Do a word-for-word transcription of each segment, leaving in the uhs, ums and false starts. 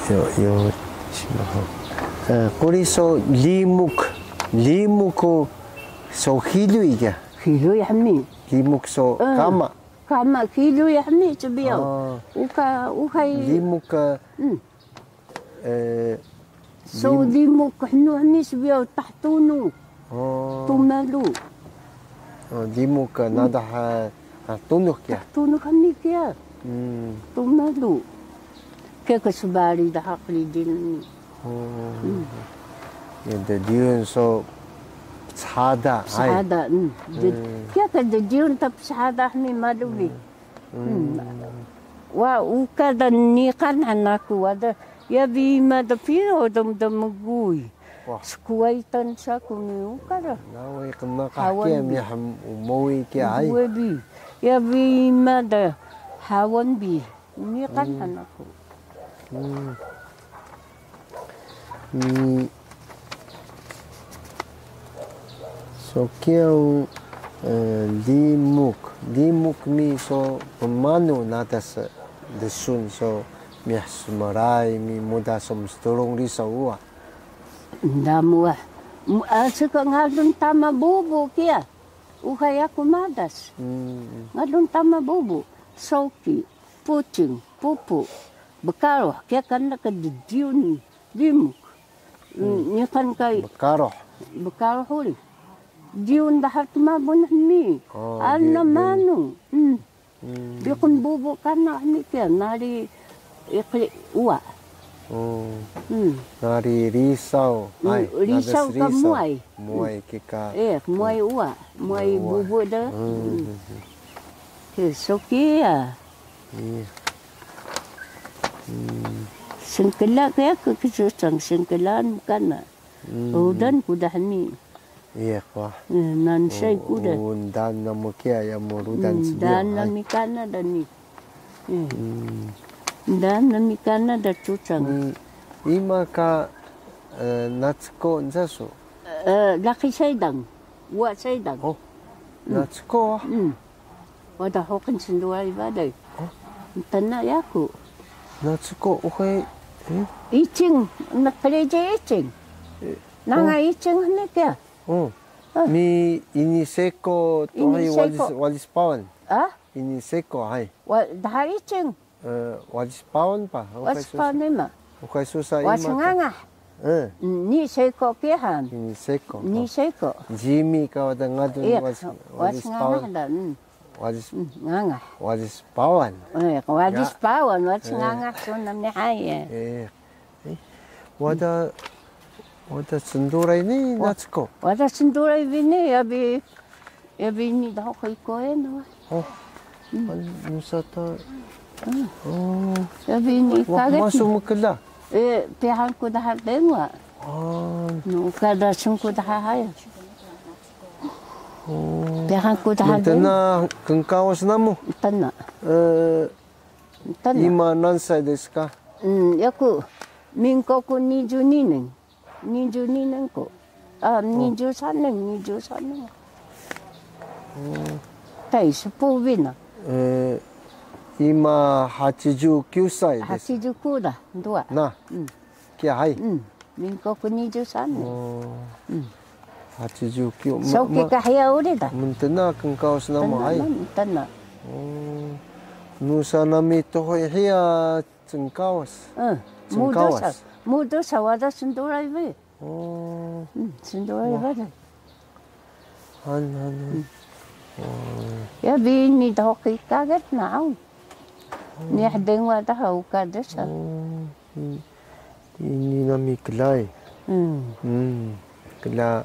Yo, yo, simaho. Eh, quri so limuk, limuk ko so hiluy ka? Hiluy hmi. Limuk so kama? Kama hiluy hmi cbiyaw. Uka, uxay. Limuk ka, eh, so limuk hnu hmi cbiyaw tah tunux. Tmalu. Limuk ka nadah, ah, tunux kiya? Tunux hmi kiya. Tmalu. Kiya ka sbari daha qridil ni. Ya, ddiyun so pshada, hay. Pshada, mm. Kiya ka ddiyun ta pshada hmi malu bi. Wa uka da niqan han aku wada, ya bi ima da piro da mguy. Skuway tan saku mi uka da. Nawi qmqah kiya miyah umowi kiya ay. Uwe bi. Ya bi ima da hawan bi. Niqan han aku. Ni so kiya, eh, limuk. Limuk mi so pmanu nadas dsun so miyah smray mi muda so mstrung risaw uwa. Ndamu ah. Asi ka ngalun tama bubu kiya. Uxay yaku madas. Ngalun tama bubu. Soki, pucing, pupu, bkaruh, kiya kana ka ddiyun limuk. Niqan ka bkaruh. Bkaruh uri. Diyun daha tmabun hmi. Ana manu. Biqun bubu kana hmi kiya nari iqli uwa. Nari risaw. Risaw ka muway. Muway kika. Eh, muway uwa. Muway bubu da. Ke so kiya. Sngkla kiya ku ksusang sngklaan kana. Rudan ku da hmi. Iya kwa. Nansay ku da. Ndaan namu kiya ya mu rudan sbiyaw. Ndaan nami kana da ni. Ndaan nami kana da cucang. Ima ka, eh, Natsuko nsa su? Eh, laqi Saidang. Uwa Saidang. Oh, Natsuko. Wada huqin snduray balay. Mtna yaku. Natsuko uxay. Icing, nqriji icing. Nanga icing hmi kiya. Mi ini Seko tuhay walis, walis Pawan. Ah? Ini Seko, hay. Daha icing. Walis Pawan pa? Walis Pawan ima. Uxay susa ima. Walis Ngangah. Ni Seko kiya han. Ini Seko. Ni Seko. Jimi ka wada ngadun walis, walis Pawan. Walis Ngangah da. Walis, Ngangah. Walis Pawan. Walis Pawan, walis Ngangah so nami hay. Wada, wada snduray ni Natsuko. Wada snduray bi ni, ya bi, ya bi ini daha kay koen wa. Oh. Nusa ta. Oh. Ya bi ini kaget. Masu mkla. Eh, pihan ku daha dengwa. Oh. Nuka da sungku daha hay. Oh. Pihan ku daha dengwa. Mntna knkawas namu? Mntna. Eh, Mntna. Ima nansay desu ka? Yaku, mingkok ku nijuni nen. Nijuni nen ku. Ah, nijusan nen, nijusan nen. Tai, spuh bi na. Eh, ima hachiju kyusay desu. Hachiju ku da, nduwa. Na. Kiya hay. Mingkok nijusaan. Hachiju kyu. Soki ka hiya uri da. Mntna knkawas namu hay. Mntna. Nusa nami tuhuy hiya cngkawas. Mudu sa. Mudu sa wada snduray bi. Snduray wada. Han, han, han. Ya bi ini dhuq kaget na aw. Niya dengwa daha uka desa. Ini nami klai. Kla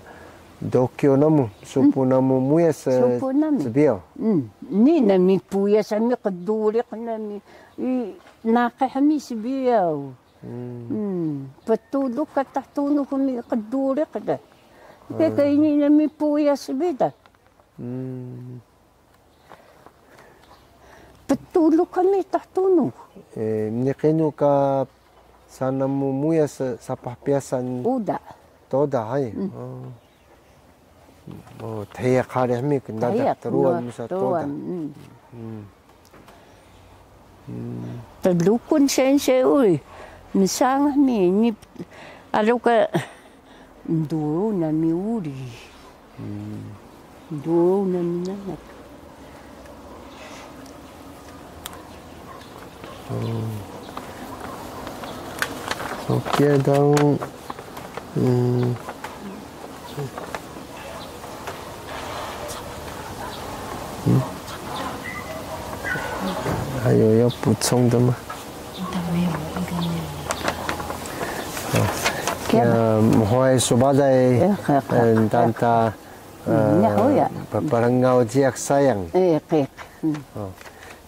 dokyo namu, supu namu muyas, supu nami. Sbiyaw. Ini nami puyas ami qduriq nami. Naqih ami sbiyaw. Ptuluk ka tah tunux mi qduriq da. Kika ini nami puyas bi da. Ptuluk kami tah tunux. Mniq inu ka sana mu muyas sapah pyasan? Uda. Toda hay. Dhiya qari hmi kndadah truwan musa toda. Tlukun sensei uri. Msangah mi, ni, alu ka, nduru nami uri. Nduru nami nanak. Oh. Oke, dong. Hmm. Hmm. Ayo, ya, pucung dong. Ya, mhuway su balay, eh, tanta, eh, pprngaw jiyax sayang. Eh, qiq. Hmm. Oh.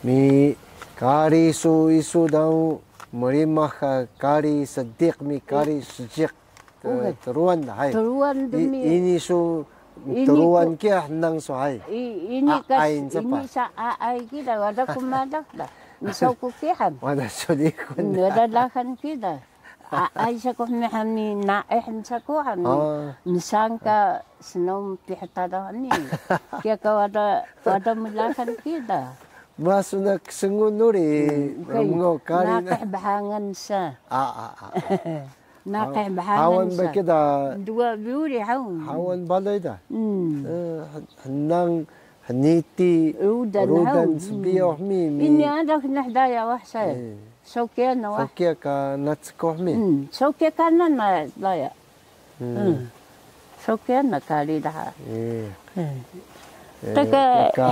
Mi kari su isu dong, mrimah ka kari sediq mi kari sediq. Uxe. Truwan da, hay. Truwan dmi. Ini su truwan kiya hnang su, hay. Ini ka, ini sa aay kida, wada ku malah da. Nsaw ku kiya han. Wada su likun. Wada lahan kida. Aay sa ku hmi han ni naeh nsa ku han. Msang ka snaw pihta da ni. Kiya ka wada, wada mlahan kida. Masu na ksngun uri, rmngaw kari na. Naqih bhangan sa. A, a, a. Naqih bhangan sa. Hawan ba kida. Dwa bi uri hawan. Hawan balay da. Hmm. Eh, hnang, hniti, rudan, rudan hawan. Sbiyaw hmi, mi. Ini ada kena hdaya wah saya. Eh. Saw kiya na wah. Saw kiya ka nacku hmi. Hmm. Saw kiya ka na na daya. Hmm. Hmm. Saw kiya na kari daha. Eh. Hmm. Eh, taka ka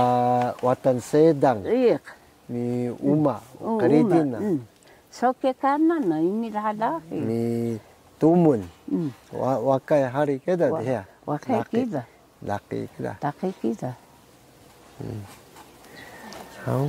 Watan Seedang. Iya. Mi uma, oh, kari uma. Dina. Hmm. Saw kiya ka na na ini daha daha. Mi tumun. Hmm. Wa-, wakay hari kida diya. Wakay kida. Laqi kida. Laqi kida. Hmm. Haw.